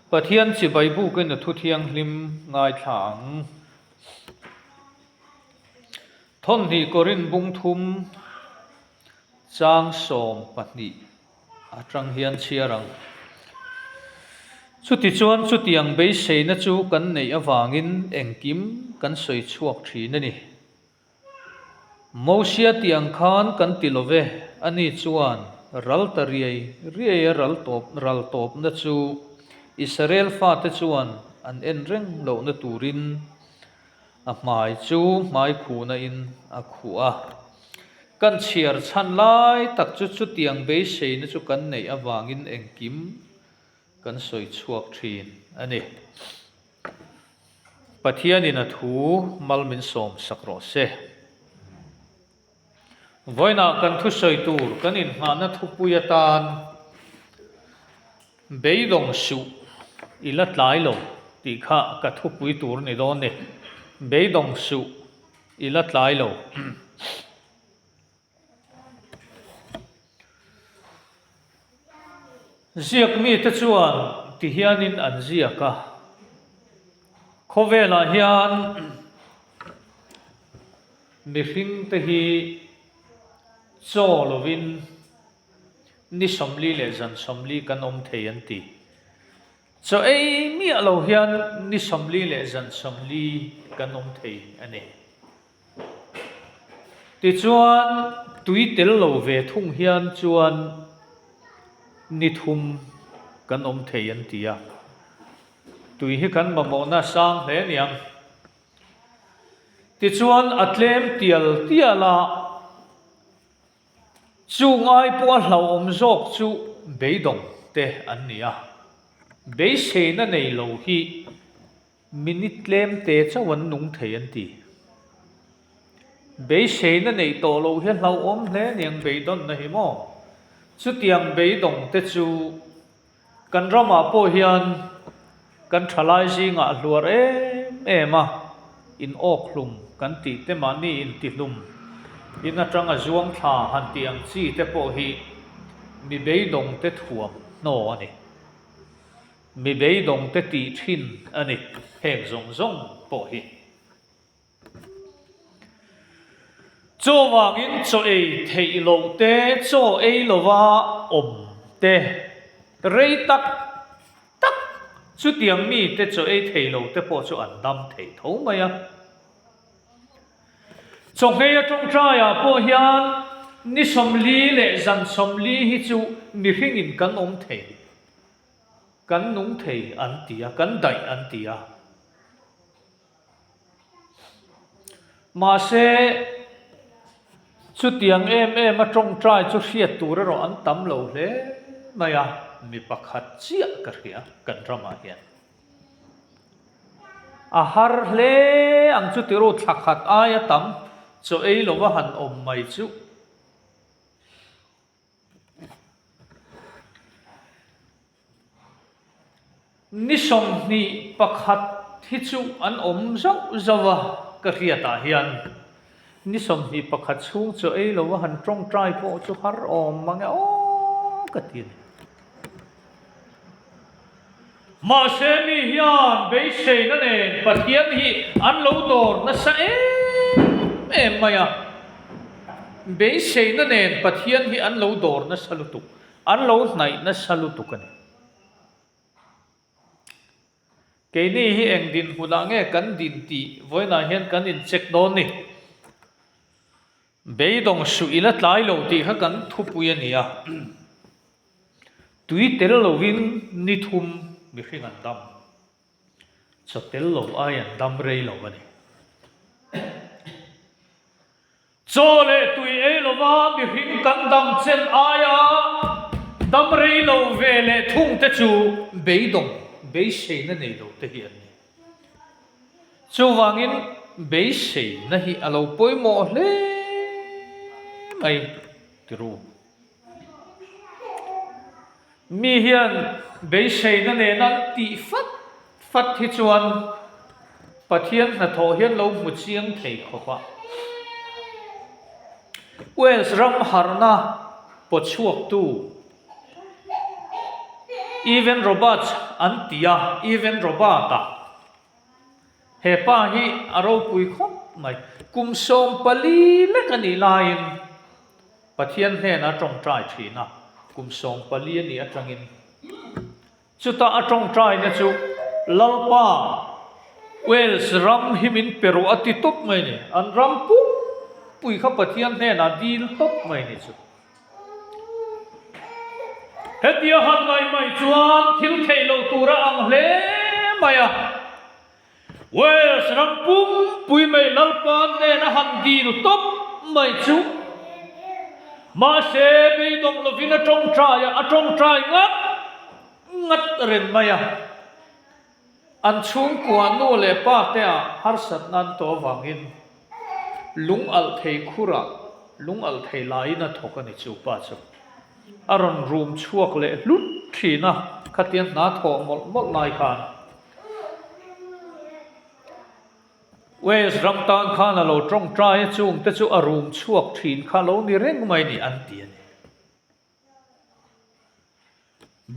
Pathian chibai bukin a thu thianghlim ngaithla ang. Thawnhnih Korin bung thum chang 12 atang hian chhiar ang. Chutichuan chutiang beiseina chu kan neih avangin engkim kan sawi chhuak thin a ni. Mosia tih ang khan kan ti lo ve, ani chuan ral ta riai riai a ral tawp ral tawpna chu Israel fate chuan an en reng lohna turin a hmai chu hmai khuhna in a khuh a. Kan chhiar chhan lai tak chu chutiang beiseina chu kan neih avangin engkim kan sawi chhuak thin a ni. Pathianin a thu mal min sawm sak rawh se. Vawiinah kan thusawi tur kan inngahna thupui atan Beidawng suh i la tlai lo tih kha ka thupui tur ni dawn ni. Beidawng suh i la tlai lo. Ziak mite chuan ti hianin an ziak a, Khawvelah hian mihringte hi chaw lovin ni 40 leh zan 40 kan awm thei an ti. Chaw ei miah lo hian ni 40 leh zan 40 kan awm thei a ni. Tichuan, tui tel lo ve thung hian chuan ni thum kan awm thei an ti a. Tui hi kan mamawhna sang hle a niang. Tichuan, a tlem tial tial a, chung ai pawh a hlauhawm zawk chu beidawng te an ni a. Beiseina nei lo hi Minute tlem te chauh an nung thei an ti. Beiseina neih tawh loh hi hlauhawm hle niang beidawnna hi maw? Chutiang beidawng te chu kan ramah pawh hian kan thalai zingah a hluar em em a, in awk hlum kan tih te mahni intihlum in atanga zuang thla han tih ang chi te pawh hi mi beidawng te thuam hnaw a ni. Mi beidawng te tih thin a ni, heng zawng zawng pawh hi. Chaw vangin chaw ei theih loh te, chaw ei lova awm te, rei tak tak chutiang mite chaw ei thei lo te pawh chu an dam thei tho mai a. Chawhmei a tawngtaiah pawh hian ni 40 leh zan 40 hi chu mihringin kan awm thei. Kan nung thei an ti a, kan daih an ti a. Mahse, chutiang em em a tawngtai chu hriat tur erawh an tam lo hle mai a, mi pakhat chiah ka hria kan ramah hian. A har hle ang chu tiru thla khat aia tam chaw ei lova han awm mai chu. Ni 21 hi chu an awm zauh zauh a, ka hriatah hian ni 21 chhung chaw ei lo a han tawngtai pawh chu har awm mang e aw ka ti a ni. Mahse mi hian beiseina nen Pathian hi an lo dawr nasa em em mai a. Beiseina nen Pathian hi an lo dawr nasa lutuk, an lo hnaih nasa lutuk a ni. Keini hi eng dinhmunah nge kan din tih vawiinah hian kan incheck dawn ni. Beidawng suh ila tlai lo tih kha kan thupui a ni a. Tui tel lovin ni thum mihring an dam. Chaw tel lo ai an dam rei lo a ni. Chaw leh tui ei lova mihring kan dam chen aia dam rei lo ve leh thung te chu beidawng beiseina nei lo te hi an ni. Chuvangin beiseina hi a lo pawimawh hle mai ti ru. Mi hian beiseina nena an tih fat fat hi chuan Pathian hnathawh hian lo hmu chiang thei khawp a. Wales ram harhna pawchhuaktu Evan Roberts. an ti a, Even Robert-a. He pa hi a ropui khawp mai. Kum 14 lek a nih laiin Pathian hnenah a tawngtai thin a, kum 14 a nih atangin. Chutah a tawngtaina chu, Lalpa, Wales ram hi min pe rawh a ti tawp mai ni. An ram pumpui kha Pathian hnenah dil tawp mai ni chu. Hetia han ngaih mai chuan thil theih loh tur a ang hle mai a. Wales ram pumpui mai Lalpa hnena han dil tawp mai chu mahse beidawng lovin a tawngtai a, a tawngtai ngat ngat reng mai a. An chhungkua nu leh pa te ah harsatna an tawh avangin lung alh thei khurah lung alh thei laiin a thawk a ni chu pa chu. A rawn rum chhuak leh hlut thin a, khatiang hna thawh mawlh mawlh lai khan Wales ram tan khan a lo tawngtai a chungte chu a rum chhuak thin kha lo ni reng mai ni an ti a ni.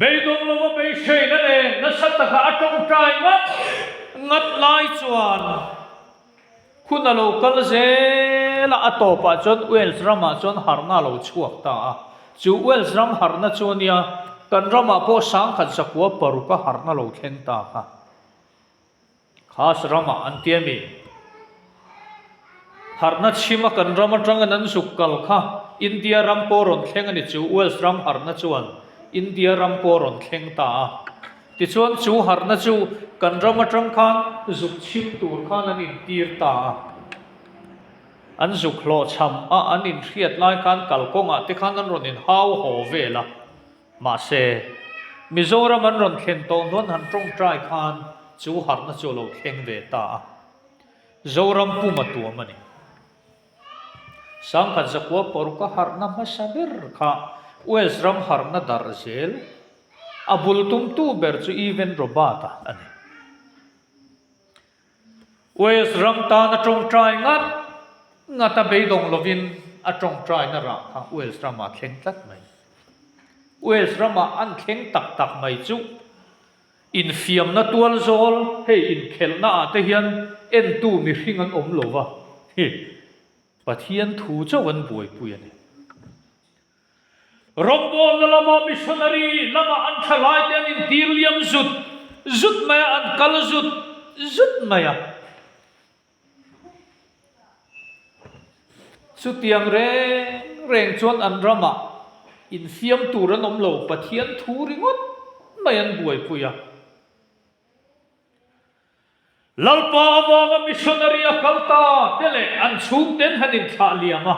Beidawng lova beiseina nen nasa taka a tawngtai ngat ngat lai chuan hun a lo kal zel a, a tawpah chuan Wales ramah chuan harhna a lo chhuak ta a. Chu Wales ram harhna chu ania kan ramah pawh 1906 a harhna lo thleng ta kha. Khas ramah an ti a mi? Harhna chhima kan ram atangin an zuk kal kha India ram pawh rawn thleng a ni chu Wales ram harhna chuan India ram pawh rawn thleng ta a. Tichuan chu harhna chu kan ram atang khan zuk chhim tur khan an intir ta a. An zuk hlawhchham a an inhriat lai khan kalkawngah te khan an rawn inhau haw vel a. Mahse, Mizoram an rawn thlen tawh hnuan han tawngtai khan chu harhna chu a lo thleng ve ta a. Zoram pum a tuam a ni. 1906 a harhna hmasa ber kha Wales ram harhna darh zel a bul tumtu ber chu Evan Robert-a a ni. Wales ram tan a tawngtai ngat ngat a beidawng lovin a tawngtaina rah kha Wales ramah a thleng tlat mai. Wales ramah an thleng tak tak mai chu infiamna tual zawl hei inkhelhna ah te hian entu mihring an awm lo va, hi Pathian thu chauh an buaipui a ni. Rawngbawlna lama missionary lama an thalaite an intir liam zut zut mai a, an kal zut zut mai a. Chutiang reng reng chuan an ramah infiam tur an awm lo, Pathian thu ringawt mai an buaipui a. Lalpa avanga missionary a kal ta te leh an chhungten han inthlah liam a,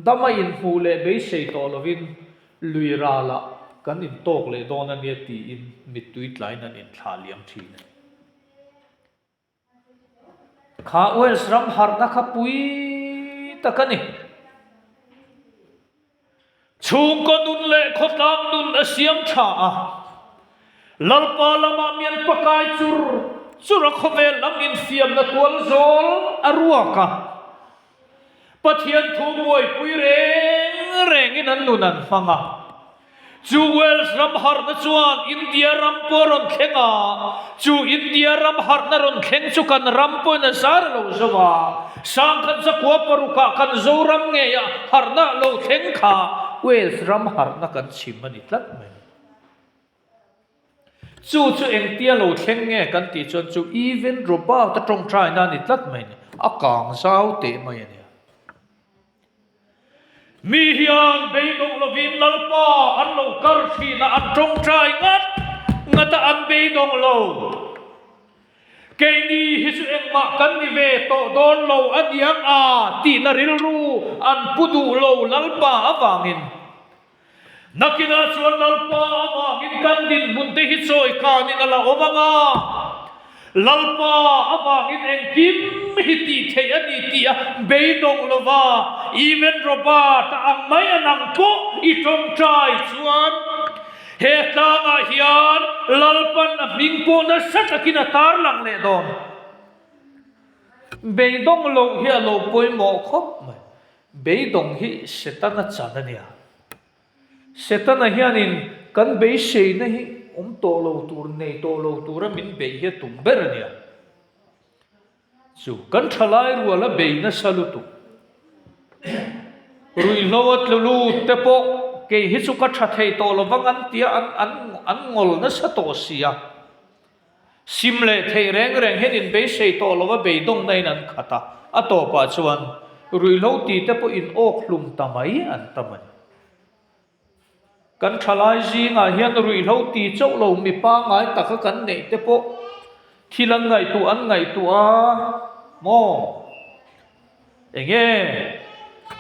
dama inhmuh leh beisei tawh lovin lui ralah kan intawk leh dawn a nia tiin mittui tlaiin an inthlah liam thin a ni. Kha Wales ram harhna kha pui tak a ni. Chhungkaw nun leh khawtlang nun a siam tha a, Lalpa lamah mian pakai chur chur a khawvel lam infiamna tual zawl a ruak a, Pathian thu buaipui reng rengin an nun an hmang a. Chu Wales ram harhna chuan India ram pawh a rawn thleng a, chu India ram harhna rawn thleng chu kan ram pawhin a zar a lo zo a, 1906 ah kan Zoram ngeiah harhna a lo thleng kha Wales ram harhna kan chhim a ni tlat mai. Chu chu engtia lo thleng nge kan tih chuan chu Even Robert a tawngtaina a ni tlat mai ni, a kang zau teh mai a nia. Mi hian beidawng lovin Lalpa an lo kar thin a, an tawngtai ngat ngat a, an beidawng lo. Keini hi chu engmah kan ni ve tawh dawn lo a niang a tihna rilru an pu duh lo Lalpa avangin. Nakinah chuan Lalpa avangin kan dinhmun te hi chawi kanin a la awm ang a, Lalpa avangin engkim hi tih theih a ni tih a beidawng lo va, Even Robert-a ang mai a nang pawh i tawngtai chuan he tlangah hian Lalpan a hming pawh nasa takin a tarlang leh dawn. Beidawng loh hi a lo pawimawh khawp mai. Beidawng hi Setana chan a nia. Setana hianin kan beiseina hi awm tawh lo tur, nei tawh lo tura min beih hi a tum ber a nia. Chu kan thalai rual a bei nasa lutuk. Ruihhlo a tlu lut te pawh kei hi chu ka tha thei tawh lovang an tia an an an ngawl nasa tawh si a. Sim leh theih reng reng hian inbeisei tawh lova beidawngna in an khat a, a tawpah chuan ruihhlo ti te pawh in awk hlum ta mai an tam a ni. Kan thalai zingah hian ruihhlo ti chauh lo mi pangngai taka kan neih te pawh thil an ngaihtuah an ngaihtuah a maw? Enge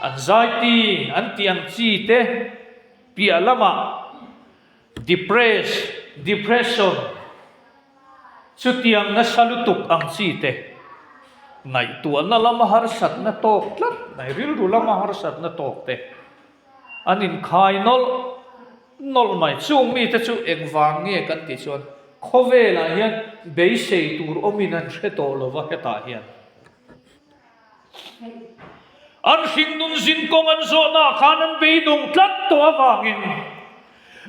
an zaiti an tih ang chi te piah lamah depress, depression chutiang nasa lutuk ang chi te ngaihtuahna lama harsatna tawk tlat mai rilru lama harsatna tawk te An inkhai nawlh nawlh mai. Chung mite chu engvang nge kan tih chuan khawvelah hian beisei tur awmin an hre tawh lo va hetah hian. An hringnun zin kawng an zawhnaah khan an beidawng tlat tawh avangin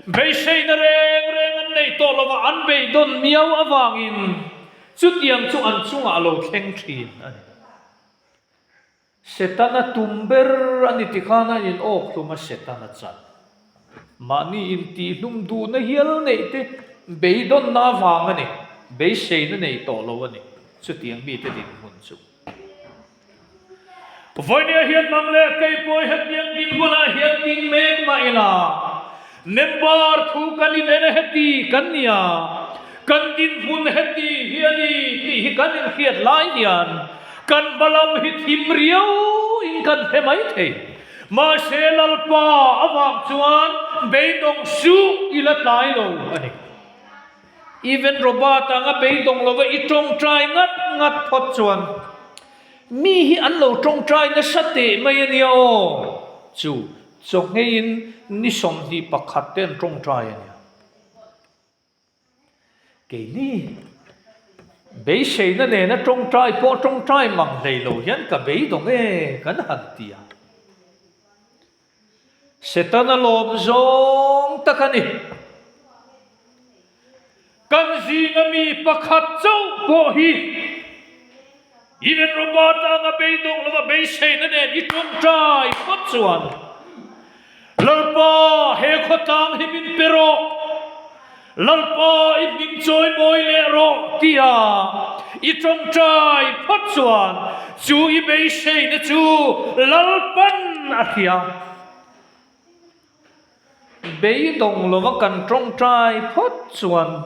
beiseina reng reng an nei tawh lo va, an beidawn miau avangin chutiang chu an chungah a lo thleng thin a ni. Setana tum ber a ni ti khan a in awk hlum a Setana chan. Mahni intihhlum duhna hial neih te beidawnna avang a ni, beiseina nei tawh lo a ni chutiang mite dinhmun chu. Vawinia hian nang leh kei pawh hetiang dinhmunah hian ding mek mah ila, member thu kan in en a heti kan nia, kan dinhmun heti hi a ni tih hi kan inhriat lai hian, Kan hmalam hi thim riau in kan hre mai thei. Mahse Lalpa avang chuan beidawng suh i la tlai lo a ni. Even Robert anga beidawng lova i tawngtai ngat ngat phawt chuan mi hi an lo tawngtai nasa teh mai a nia aw. Chu chawngheiin ni 21 te an tawngtai a nia. Keini beiseina nena tawngtai pawh tawngtai mang hlei lo hian ka beidawng e kan han ti a. Setana lawm zawng tak a ni. Kan zinga mi pakhat chauh pawh hi Even Robert anga beidawng lova beiseina nen i tawngtai phawt chuan, Lalpa, he khawtlang hi min pe rawh, Lalpa, i hming chawi mawi leh rawh, tia i tawngtai phawt chuan chu i beiseina chu Lalpan a hria. Beidawng lova kan tawngtai phawt chuan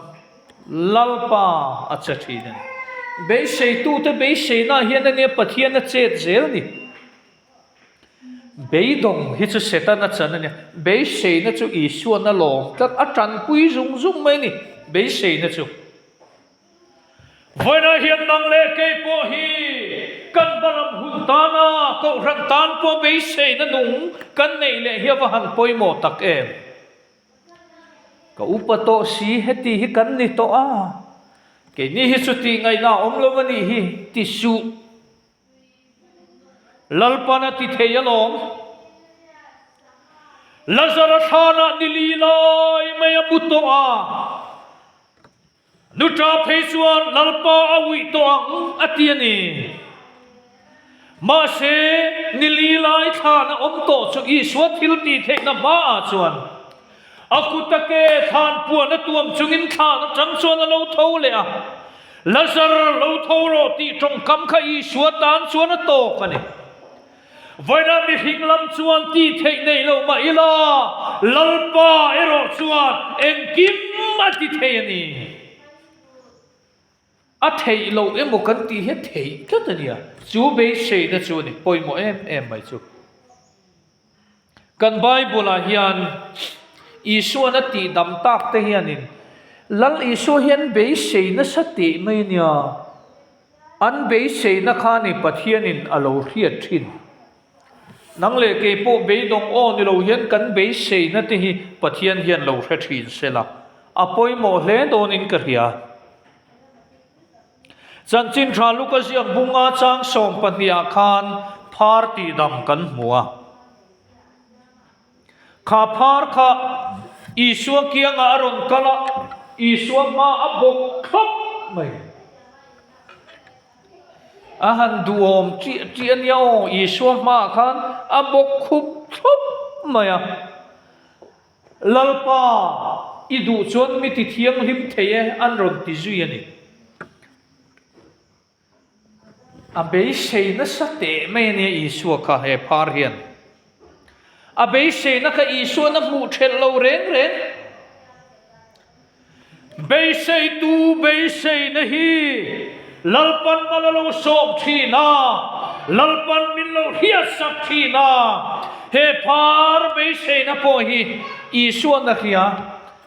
Lalpa a che thin a ni. Beiseitute beiseinaah hian ania Pathian a chet zel ni. Beidawng hi chu Setana chan a nia. Beiseina chu Isuan a lawm tlat, a tanpui zung zung mai a ni beiseina chu. Vawiinah hian nang leh kei pawh hi kan hmalam hun tana Kohhran tan pawh beiseina nung kan neih leh hi a va han pawimawh tak em? Ka upa tawh si heti hi kan ni tawh a, keini hi chu tih ngaihna a awm lo a nih hi ti suh. Lalpan a ti thei alawm. Lazara thlanah ni li lai mai a mu tawh a. Nuṭa phei chuan Lalpa a uih tawh ang a ti a ni. Mahse, ni li lai thlan a awm tawh chu Isua thil tih theihna hmaah chuan a kut a ke thlan puan a tuam chungin thlan aṭang chuan a lo tho leh a. Lazar, lo tho rawh tih ṭawngkam kha Isua tan chuan a tawk a ni. Vawiinah mihring lam chuan tih theih nei lo mah ila, Lalpa erawh chuan engkim a ti thei a ni. A theih loh emaw kan tih hi a theih tlat a nia. Chu beiseina chu a ni, pawimawh em em mai chu. Kan Bible-ah hian Isua'n a tih dam tak te hianin Lal Isua hian beisei nasa teh mai a nia. An beiseina kha ni Pathianin a lo hriat thin. Nang leh kei pawh beidawng aw ni lo hian kan beiseina te hi Pathian hian lo hre thin se la, a pawimawh hle dawnin ka hria. Chanchin tha Luka ziak bunga chang sawmpahnih ah khan phar tihdam kan hmu a. Kha phar kha Isua kiangah a rawn kal a. Isua hma a bawk thlawp mai. A han duhawm ṭiah ṭiah a nia aw, Isua hmaah khan a bawk khup thlawp mai a. Lalpa, i duh chuan mi ti thianghlim thei e, an rawn ti zui a ni. A beisei nasa teh mai a nia Isua kha he phar hian. A beiseina kha Isua'n a hmuh ṭhelh lo reng reng. Beiseitu beiseina hi Lalpan mal a lo sawm ṭhin a, Lalpan min lo hriatsak ṭhin a. He phar beiseina pawh hi Isua'n a hria,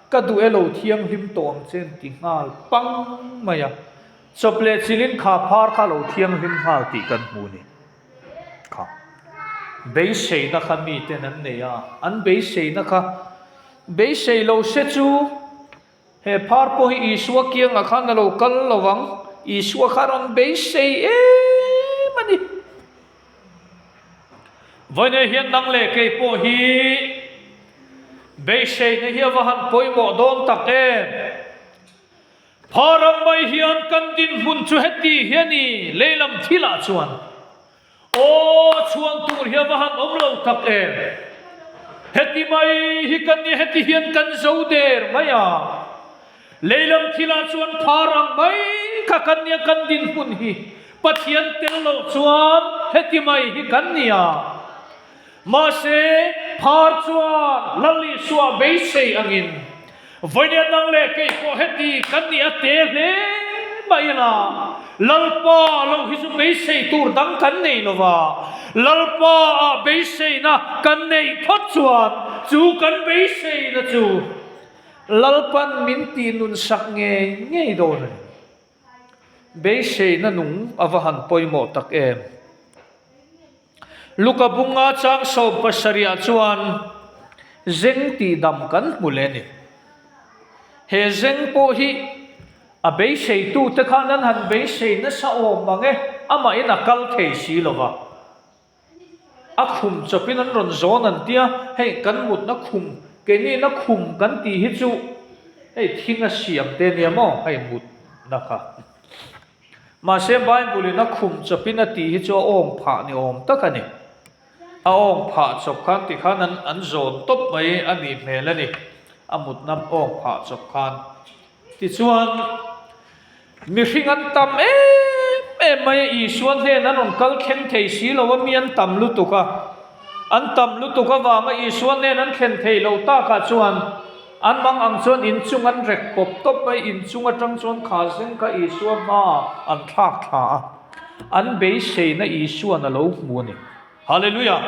Ka duh e lo thianghlim tawh ang che an ti nghal pang mai a. Chawp leh chilin kha phar kha lo thianghlim nghal tih kan hmu ni. Kha beiseina kha miten an nei a, an beiseina kha beisei lo se chu he phar pawh hi Isua kiangah khan a lo kal lo vang, Isua kha a rawn beisei em a ni. Vawiin hian nang leh kei pawh hi beiseina hi a va han pawimawh dawn tak em? Pha ram mai hian kan dinhmun chu heti hi a ni, lehlam thilah chuan aw chhuan tur hi a va han awm lo tak em? Heti mai hi kan ni, heti hian kan zo der mai a, lehlam thilah chuan pha ram mai kha kan nia kan dinhmun hi Pathian tel loh chuan heti mai hi kan ni a. Mahse, phar chuan Lal Isua beisei angin, Vawinia nang leh kei pawh heti kan nih a te hle mai ila, Lalpa lo hi chu beisei tur dang kan nei lo va, Lalpa ah beiseina kan neih phawt chuan chu kan beiseina chu Lalpan min tih nun sak ngei ngei dawn a ni. Beiseina nung a va han pawimawh tak em! Luka bunga chang 70 ah chuan zeng tihdam kan hmu leh a ni. He zeng pawh hi a beiseitute khan an han beisei nasa awm ang e, amahin a kal thei si lo va. A khum chawpin an rawn zawn an tia, hei kan mutna khum, keiniina khum kan tih hi chu hei thing a siam te nia maw, hei mutna kha. Mahse Bible in a khum chawpin a tih hi chu a awng phah ni awm tak a ni. A awng phah chawp khan ti khan an an zawn tawp mai a nih hmel a ni, a mutna awng phah chawp khan. Tichuan, mihring an tam em em mai a, Isua hnen an rawn kal thleng thei si lo a, mi an tam lutuk a. An tam lutuk avanga Isua hnen an thlen thei loh takah chuan An mang ang chuan inchung an rek pawp tawp mai, inchung atang chuan kha zeng kha Isua hmaah an thlak thla a, an beiseina Isua'n a lo hmu a ni. Hallelujah!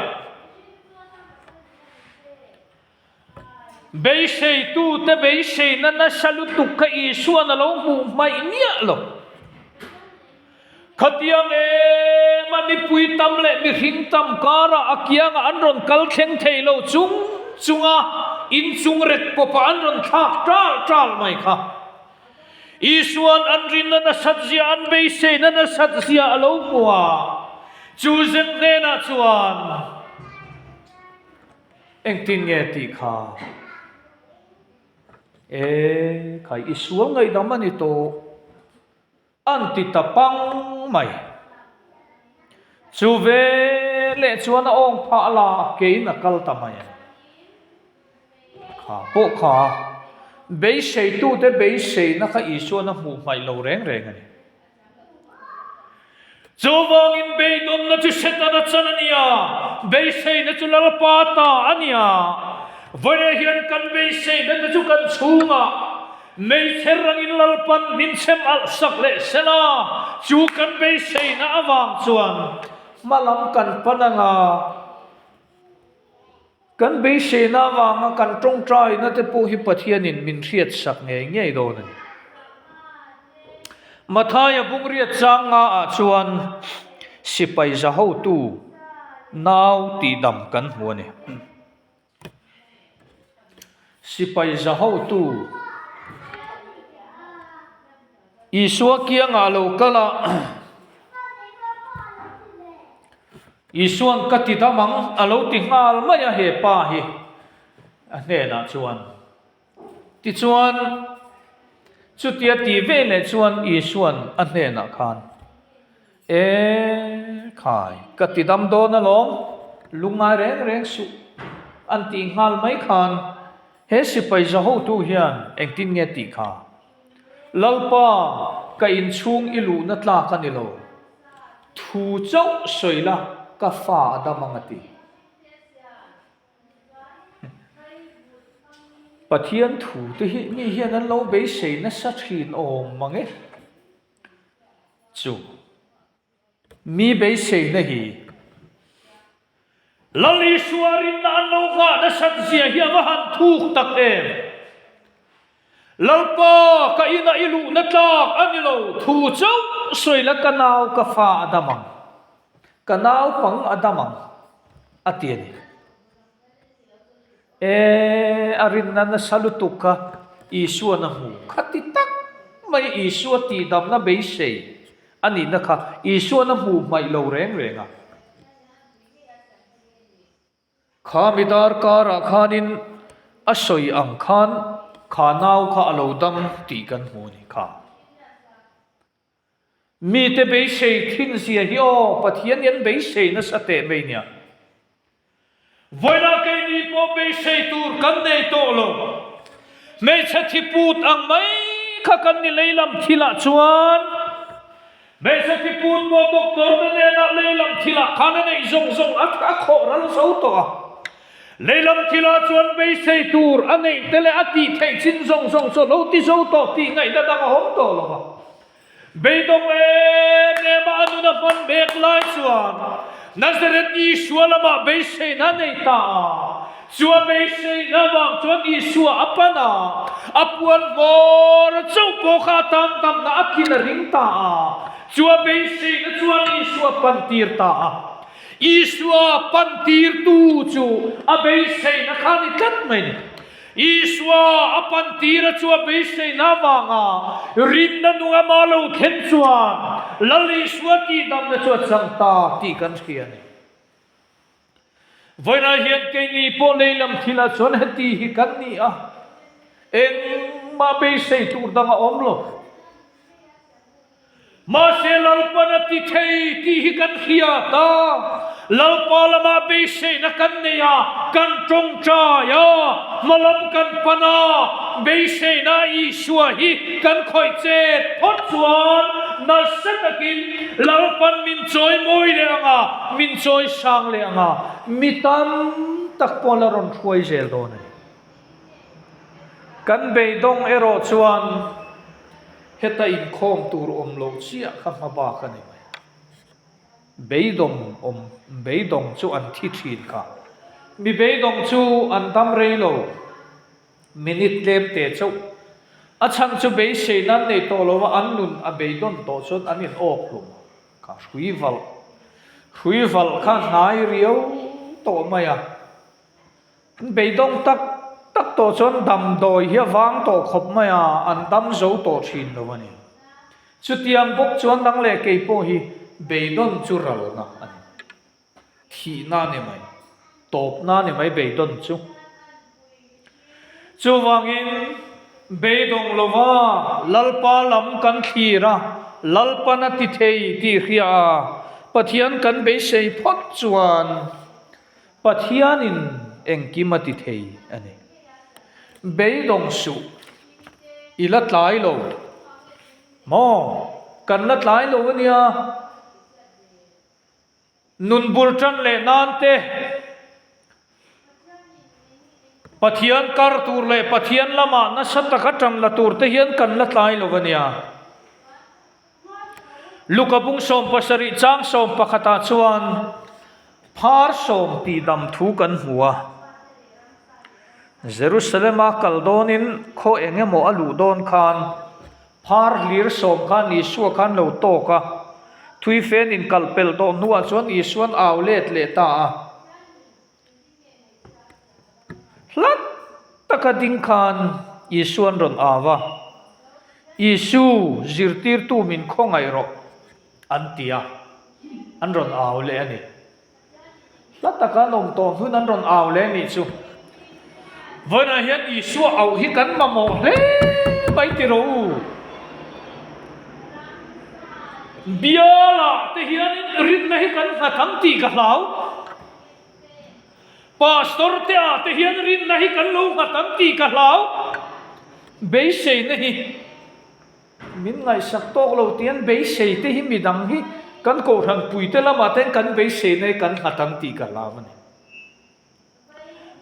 Beiseitute beiseina nasa lutuk kha Isua'n a lo hmuh hmaih miah lo. Khatiang em a mipui tam leh mihring tam karah a kiangah an rawn kal thleng thei lo chung chunga inchung rek pawpah an rawn thlak ṭal ṭal mai kha. Isua'n an rinna nasat zia, an beiseina nasat zia a lo hmu a, chu zeng hnenah chuan engtin nge tih kha? E khai, i sual ngaihdam a ni tawh. An ti ta pang mai. Chu ve leh chuan a awng phah la keiin a kal ta mai a ni. Kha pawh kha beiseitute beiseina kha Isuan a hmuh hmaih lo reng reng a ni. Chuvangin beidawnna chu Setana chan a ni a, beiseina chu Lalpa ta a ni a. Vawiin hian kan beiseina te chu kan chhungah Meichher rangin Lalpan min chhem alh sak leh sela, chu kan beiseina avang chuan hma lam kan pan anga, kan beiseina avanga kan tawngtaina te pawh hi Pathianin min hriat sak ngei ngei dawn a ni. Mathaia bungriat chang nga ah chuan sipai za hotu nau tihdam kan hmu a ni. Sipai za hotu Isua kiangah lo kal a, Isua'n ka ti dam ang a lo ti nghal mai a he pa hi a hnenah chuan. Tichuan. Chutia ti ve leh chuan Isua'n a hnenah khan, E khai, ka ti dam dawn alawm, lungngai reng reng suh, an tih nghal mai khan he sipai za hotu hian engtin nge tih kha? Lalpa, ka inchhung i luhna tlak a ni lo. Thu chauh sawi la, ka fa a dam ang a ti. Pathian thu te hi mi hian an lo beisei nasa thin awm mang e. Chu mi beiseina hi Lal Isua rinna an lo nghah nasat zia hi a va han thuk tak em! Lalpa, ka inah i luhna tlak a ni lo, thu chauh sawi la ka nau ka fa a dam ang. Ka naupang a dam ang, a ti a ni. E, a rinna nasa lutuk kha Isua'n a hmu. Khati tak mai Isua tihdamna beisei a nihna kha Isua'n a hmuh hmaih lo reng reng a. Kha mi darkarah khanin a sawi ang khan kha nau kha a lo dam tih kan hmu a ni kha. Mite beisei thin zia hi aw, Pathian hian beisei nasa teh mai nia. Vawiinah keini pawh beisei tur kan nei tawh lo. Hmeichhe thi put ang mai kha kan ni leilam thilah chuan. Hmeichhe thi put pawh doctor te hnenah leilam thilah khan a neih zawng zawng a khawh ral zo tawh a. Leilam thilah chuan beisei tur a neih te leh a tih theih chin zawng zawng chu a lo ti zo tawh tih ngaihna dang a awm tawh lo va. Beidawng em em a a nun a hman mek lai chuan Nazareth Isua lamah beiseina a nei ta a. Chu a beiseina avang chuan Isua a pan a, a puan hmawr chauh pawh kha a tan damna a thin a ring ta a. Chu a beiseina chuan Isua a pan tir ta a. Isua pantirtu chu a beiseina kha a ni tlat mai a ni. Isua a pantira chu a beiseina avanga rinna nung ama lo thlen chuan Lal Isua tihdamna chu a chang ta tih kan hria a ni. Vawiinah hian keini pawh lei lam thilah chuan heti hi kan ni a, engmah beisei tur dang a awm lo. Mahse Lalpan a ti thei tih hi kan hriat a, Lalpa lamah beiseina kan nei a, kan tawngtai a, hmalam kan pan a, beiseina Isua hi kan khawih chet phawt chuan nasa takin Lalpan min chawi mawi leh ang a, min chawi sang leh ang a, mi tam tak pawh la rawn hruai zel dawn a ni. Kan beidawng erawh chuan heta inkhawm tur awm lo chiah kha hma bak a ni mai. Beidawng awm, beidawng chu an thi thin kha. Mi beidawng chu an dam rei lo, minute tlem te chauh. A chhan chu beisei nan nei tawh lo a, an nun a beidawn tawh chuan an in awk hlum kha. Hrui valh, hrui valh kha hnai riau tawh mai a. An beidawng tak tak tawh chuan damdawi hi a vang tawh khawp mai a, an dam zo tawh thin lo a ni. Chutiang bawk chuan nang leh kei pawh hi beidawn chu ralna a ni. Thihna a ni mai, tawpna a ni mai beidawn chu. Chuvangin beidawng lova Lalpa lam kan thlir a, Lalpan a ti thei tih hria a, Pathian kan beisei phawt chuan, Pathianin engkim a ti thei a ni. Beidawng suh, i la tlai lo. Maw? Kan la tlai lo a nia. Nun bul tan leh nan te, Pathian kar tur leh Pathian lamah nasa taka tan la tur te hian kan la tlai lo a nia. Luka bung 17 chang 11 ah chuan phar sawm tihdam thu kan hmu a. Jerusalem-a kal dawnin khaw eng emaw a luh dawn khan phar hlir sawm khan Isua khan lo tawk a. Thuifen inkal pelh tawh hnuah chuan Isua'n au let leh ta a. Hla taka ding khan Isua'n rawn au a, Isu, zirtirtu min khawngaih rawh, an ti a, an rawn au leh a ni. Hla taka an awm tawh hnuin an rawn au leh a nih chu. Vawiinah hian Isua auh hi kan mamawh hle mai ti rawh u. Bialah te hianin rinna hi kan nghat ang tih ka hlau. Pastor te ah te hian rinna hi kan lo nghat ang tih ka hlau. Beiseina hi min ngaihsak tawk lo tian beisei te hi midang hi kan kohhran puite lamah te hian kan beiseina hi kan nghat ang tih ka hlau a ni.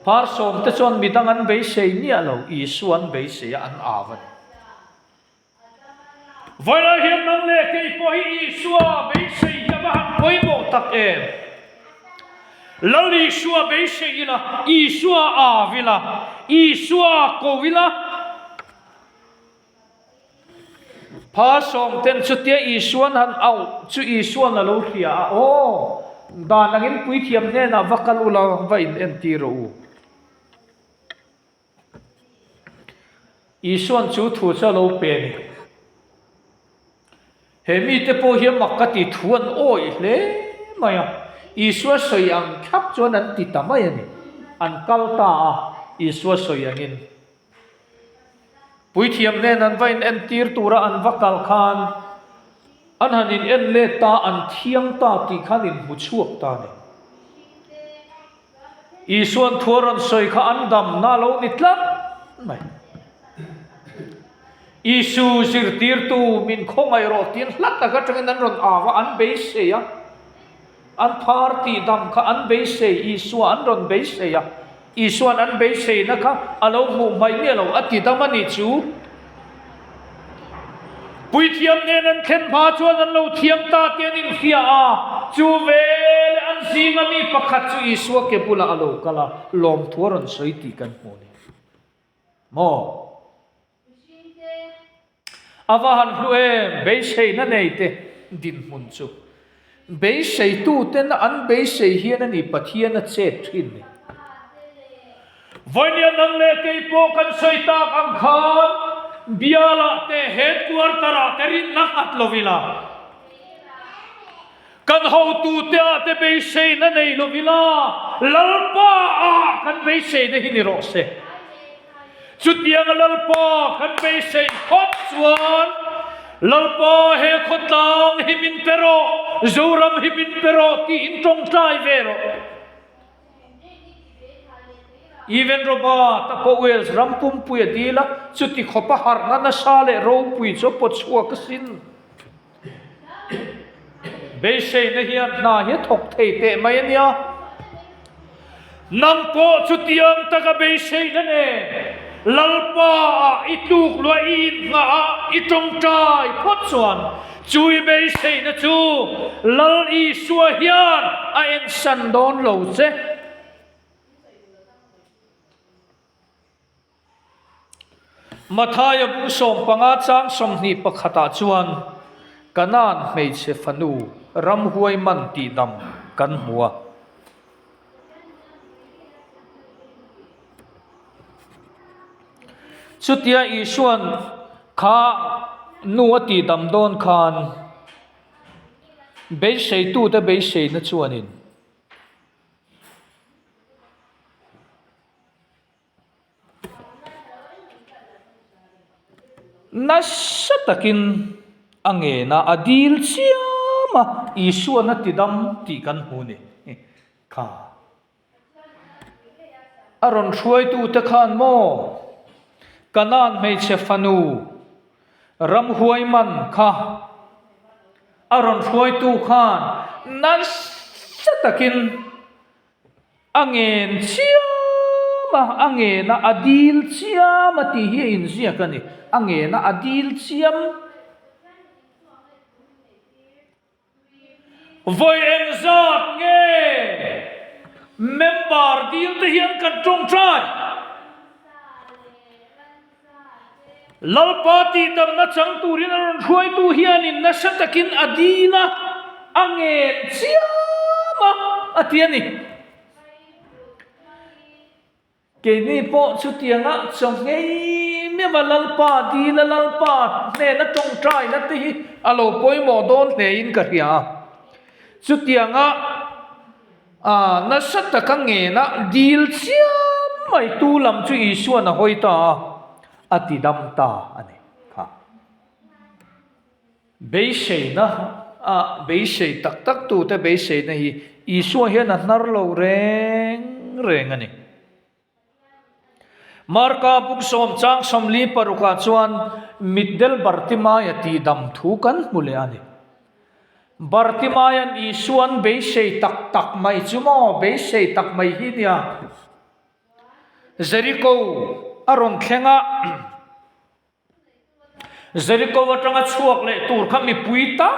Phar sawmte chuan midang an beisei miah lo, Isua an beisei a, an au a ni. Vawilah hian nang leh kei pawh hi Isua beisei hi a va han pawimawh tak em! Lal Isua beisei ila, Isua au ila, Isua ko ila, Pha sawmten chutia Isuan han auh chu Isuan a lo hria a, Aw, dan angin puithiam hnenah va kal ula, va in entir rawh u. Isuan chu thu chu a lo pe a ni. He mite pawh hian mak ka ti thu an awih hle mai a, Isua sawi ang thlap chuan an ti ta mai a ni. An kal ta a, Isua sawi angin. Puithiam nen an va in entir tura an va kal khan an han in en let ta, an thiang ta tih khan in hmu chhuak ta a ni. Isuan thu a rawn sawi kha an damna a lo ni tlat mai. Isu zirtirtu min khawngaih rawh tiin hla tak atangin an rawn au a, an beisei a. An phar tih dam kha an beisei, Isua an rawn beisei a, Isua'n an beiseina kha a lo hmuh hmaih miah lo, a ti dam a nih chu. Puithiam nen an thlen hma chuan an lo thiam ta tih an inhria a, chu veleh an zinga mi pakhat chu Isua ke bulah a lo kal a, lawmthu a rawn sawi tih kan hmu a ni. Maw? A va han hlu em? Beiseina nei te dinhmun chu. Beiseituten an beisei hian a ni Pathian a chet thin ni. Vawinia nang leh kei pawh kan sawi tak ang khan bialah te headquarter ah te rinna nghat lo ila. Kan hotute ah te beiseina nei lo ila, Lalpa ah kan beiseina hi ni rawh se. Chutianga Lalpa kan beisei phawt chuan, Lalpa he khawtlang hi min pe rawh, Zoram hi min pe rawh tiin tawngtai ve rawh. Even Robert a pawh Wales ram pumpui a dil a, chuti khawpa harhna nasa leh ropui chu a pawt chhuak asin. Beiseina hian hna hi a thawk thei teh mai a nia. Nang pawh chutiang taka beiseina nen Lalpa ah i tluk luah i inhngah a i tawngtai phawt chuan chu i beiseina chu Lal Isua hian a ensan dawn lo che. Mathaia bu 15 chang 21 ah chuan Kanaan hmeichhe fanu ramhuai man tihdam kan hmu a. Chutia Isua'n kha nu a tihdam dawn khan beiseitute beiseina chuanin. Nasa takin a ngen a, a dil chiam a, Isuan a tidam tih kan hmu ni kha. A rawn hruaitute khan maw Kanaan hmeichhe fanu ramhuai man kha a rawn hruaitu khan nasa takin A ngen chiam a, a ngen a, a dil chiam a tih hi a inziak a ni. A ngen a, a dil chiam. Vawi engzat nge member dil te hian kan tawngtai? Lalpa tihdamna chang turin a rawn hruaitu hianin nasa takin a dil a, a ngen chiam a, a ti a ni. Keini pawh chutianga chaw ngei meuh a Lalpa dil a, Lalpa hnena tawngtaina te hi a lo pawimawh dawn hlein ka hria a. Chutianga A nasa taka ngena dil chiam mai tu lam chu Isuan a hawi ta a, a ti dam ta a ni. Beiseina a beisei tak tak tute beiseina hi Isua hian a hnar lo reng reng a ni. Marka Buksawm chang 40 parukah chuan mitdel Bartimaia tihdam thu kan hmu leh a ni. Bartimaia'n Isua'n beisei tak tak mai chu maw beisei tak mai hi nia. Jeriko a rawn thleng a. Jeriko atanga chhuak leh tur kha mipui tam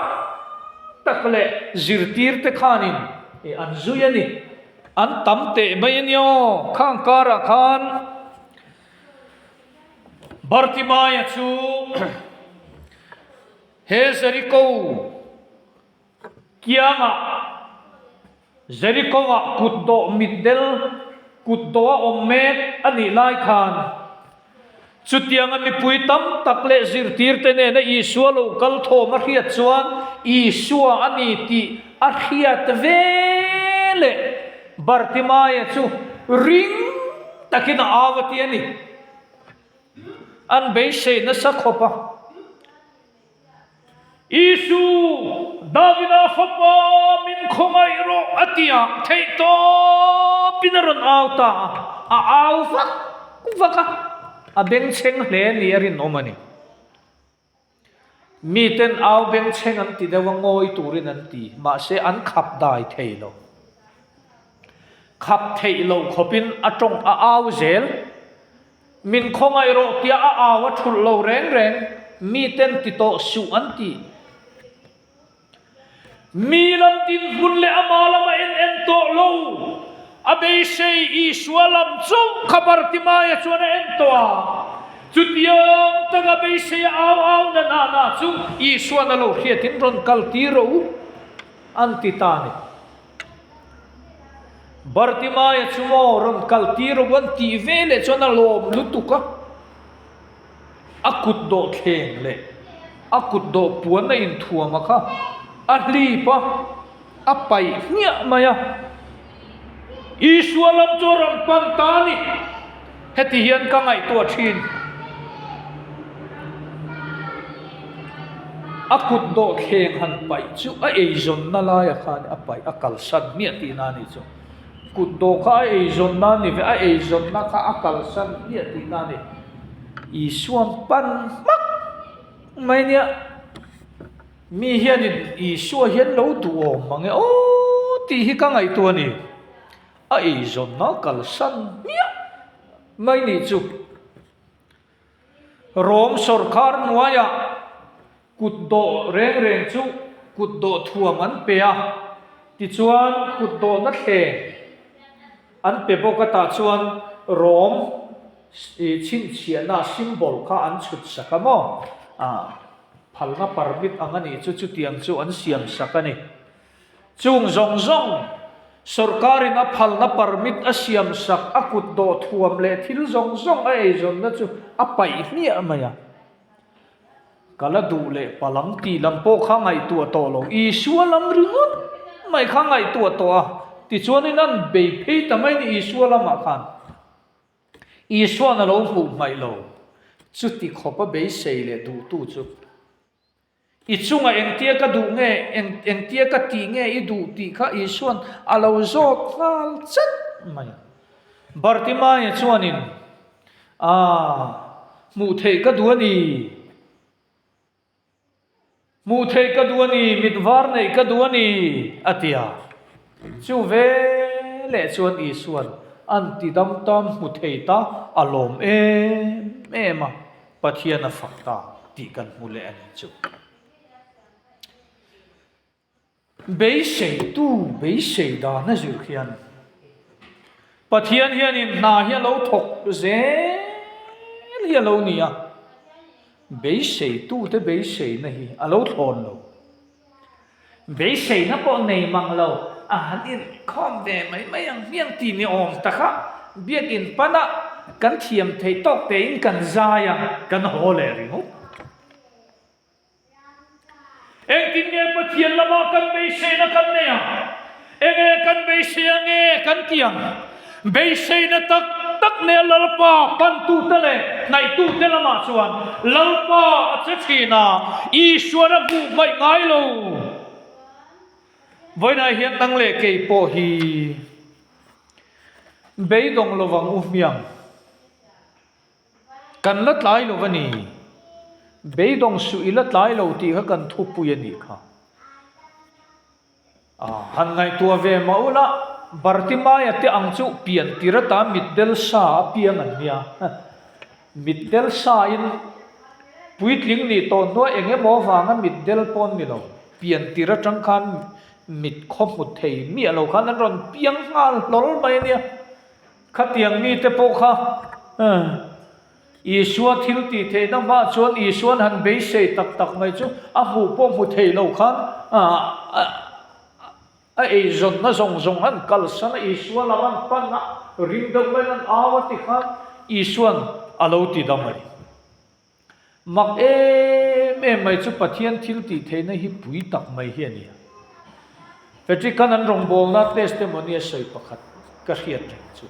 tak leh zirtirte khanin an zui a ni. An tam teh mai a nia aw. Khang karah khan Bartimaia chu he Jeriko Kiangah Jeriko-ah kutdawh mitdel kutdawh a awm mek a nih lai khan, chutianga mipui tam tak leh zirtirte nena Isua lo kal thawm a hriat chuan Isua a ni tih a hriat ve leh Bartimaia chu ring takin a au a ti a ni. An beisei nasa khawp a. Isu, Davida fapa min khawngaih rawh a ti a, theihtawpin a rawn au ta a, a au vak vak a, a bengchheng hle ni a rinawm a ni. Miten au bengchheng an ti deuh a, ngawi turin an ti, mahse an khap dai thei lo. Khap theih loh khawpin a tawng a au zel. Min khawngaih rawh tia a au a thulh lo reng reng, miten ti tawh suh an ti. Mi lam dinhmun leh ama lama en en tawh lo, a beisei Isua lam chauh kha Bartimaia chuan a en tawh a. Chutiang taka beisei a au au na na na chu Isua'n a lo hriatin rawn kal tir rawh u an ti ta a ni. Bartimaia chu maw rawn kal tir rawh an tih ve leh chuan a lawm lutuk a, a kut dawh thleng leh a kut dawh puan a inthuam a kha a hlip a, a paih hmiah mai a. Isua lam chu a rawn pan ta a ni. Heti hian ka ngaihtuah thin. A kut dawh thleng han paih chu a eizawnna laia khan a paih a kalsan hmiah tihna a nih chu. Kut dawh kha a eizawnna a ni ve, a eizawnna kha a kalsan hmiah tihna a ni. Isua'n pan hmak mai nia. Mi hianin Isua hian lo duhawm mange aw tih hi ka ngaihtuah a ni. A eizawnna kalsan hmiah mai nih chu. Rom sawrkar hnuaiah kut dawh reng reng chu kut dawh thuam an pe a, tichuan kut dawhna thleng an pe bawk a, tah chuan Rom chhinchhiahna symbol kha an chhut sak a maw? Phalna permit ang a nih chu chutiang chu an siam sak a ni. Chung zawng zawng, sawrkarin a phalna permit a siam sak, a kut dawh thuam leh thil zawng zawng a eizawnna chu a paih hmiah mai a. Ka la duh leh palang tih lam pawh kha ngaihtuah tawh lo, Isua lam ringawt mai kha ngaihtuah tawh a, tichuanin an bei phei ta mai ni Isua lamah khan. Isua'n a lo hmuh hmaih lo, chuti khawp a beisei leh duhtu chu. I chunga engtia ka duh nge, eng engtia ka tih nge i duh tih kha Isua'n a lo zawt nghal chat mai. Bartimaia chuanin, Ah, hmuh theih ka duh a ni. Hmuh theih ka duh a ni, mit var neih ka duh a ni, a ti a. Chu veleh chuan Isua'n an tidam tam hmu thei ta a lawm em em a. Pathian a fak ta tih kan hmu leh a ni chu. Beiseitu beisei dan a zir khian Pathian hianin hna hi a lo thawk zel hi a lo ni a, beiseitute beiseina hi a lo thlawn lo. Beiseina pawh nei mang lo a han inkhawm ve mai mai ang hmiang tih ni awm taka biakinn pana kan thiam theih tawk tein kan zai a, kan haw leh ringawt. Engtin nge Pathian lama kan beiseina kan nei ang? Enge kan beisei ange kan ti ang? Beiseina tak tak nea Lalpa pantute leh. hnaihtute lamah chuan Lalpa a che thin a, Isuan a hmuh hmaih ngai lo. Vawiinah hian nang leh kei pawh hi beidawng lovang u hmiang. Kan la tlai lo a ni. Beidawng suh i la tlai lo tih kha kan thupui a nih kha. Han ngaihtuah ve mah ula, Bartimaia te ang chu pian tir ata mitdel sa a piang an nia. Mitdel sa in puitling nih tawh hnuai eng emaw avanga mitdel pawh an ni lo. Pian tir atang khan mit khaw hmu thei miah lo khan an rawn piang nghal hlawl mai a nia. Khatiang mite pawh kha Isua thil tih theihna hma chuan Isuan han beisei tak tak mai chu a hmuh pawh hmu thei lo khan a eizawnna zawng zawng han kalsan a, Isua lam an pan a, ring deuh maiin an au a ti khan Isuan a lo ti dam a ni. Mak em em mai chu Pathian thil tih theihna hi pui tak mai hi a ni a. Patrick-a'n an rawngbawlna testimony a sawi pakhat ka hriat reng chu,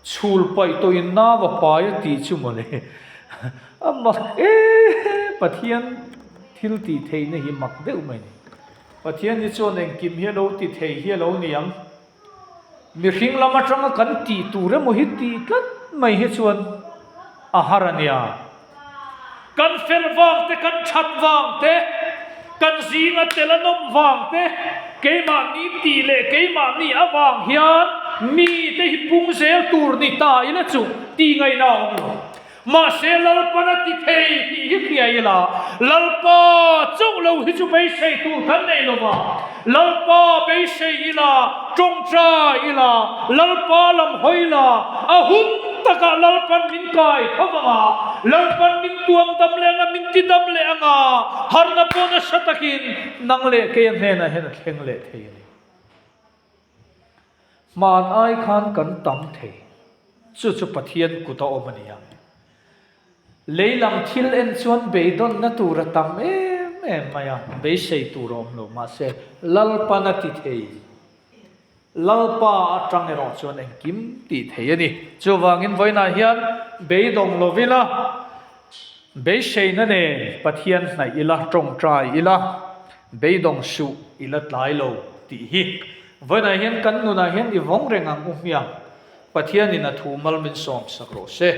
Chhul paih tawhin nau a pai a tih chu mawle. A mak em! Pathian thil tih theihna hi mak deuh mai a ni. Pathian hi chuan engkim hi a lo ti thei hi a lo ni ang. Mihring lam atanga kan tih tur emaw hi tih tlat mai hi chuan a har a nia. Kan fel vang te, kan that vang te, kan zinga tel a nawm vang te, keimahni tih leh keimahni avang hian mite hi pung zel tur ni ta ila chu tih ngaihna a awm lo. Mahse Lalpan a ti thei tih hi hria ila, Lalpa chauh lo hi chu beisei tur kan nei lo va, Lalpa beisei ila, tawngtai ila, Lalpa lam hawi ila, a hun takah Lalpan min kai tho vang a, Lalpan min tuam dam leh anga, min ti dam leh anga, harna pawh nasa takin nang leh kei a hnenah hian a thleng leh thei a ni. Hman ai khan kan tam thei. Chu chu Pathian kut a awm a ni ang. Lei lam thil en chuan beidawnna tur a tam em em mai a, beisei tur a awm lo. Mahse, Lalpan a ti thei. Lalpa atang erawh chuan engkim tih thei a ni. Chuvangin vawiinah hian beidawng lovin a beiseina nen Pathian hnaih ila, tawngtai ila, beidawng suh ila tlai lo tih hi vawiinah hian kan nunah hian i vawng reng ang u hmiang. Pathianin a thu mal min sawm sak rawh se.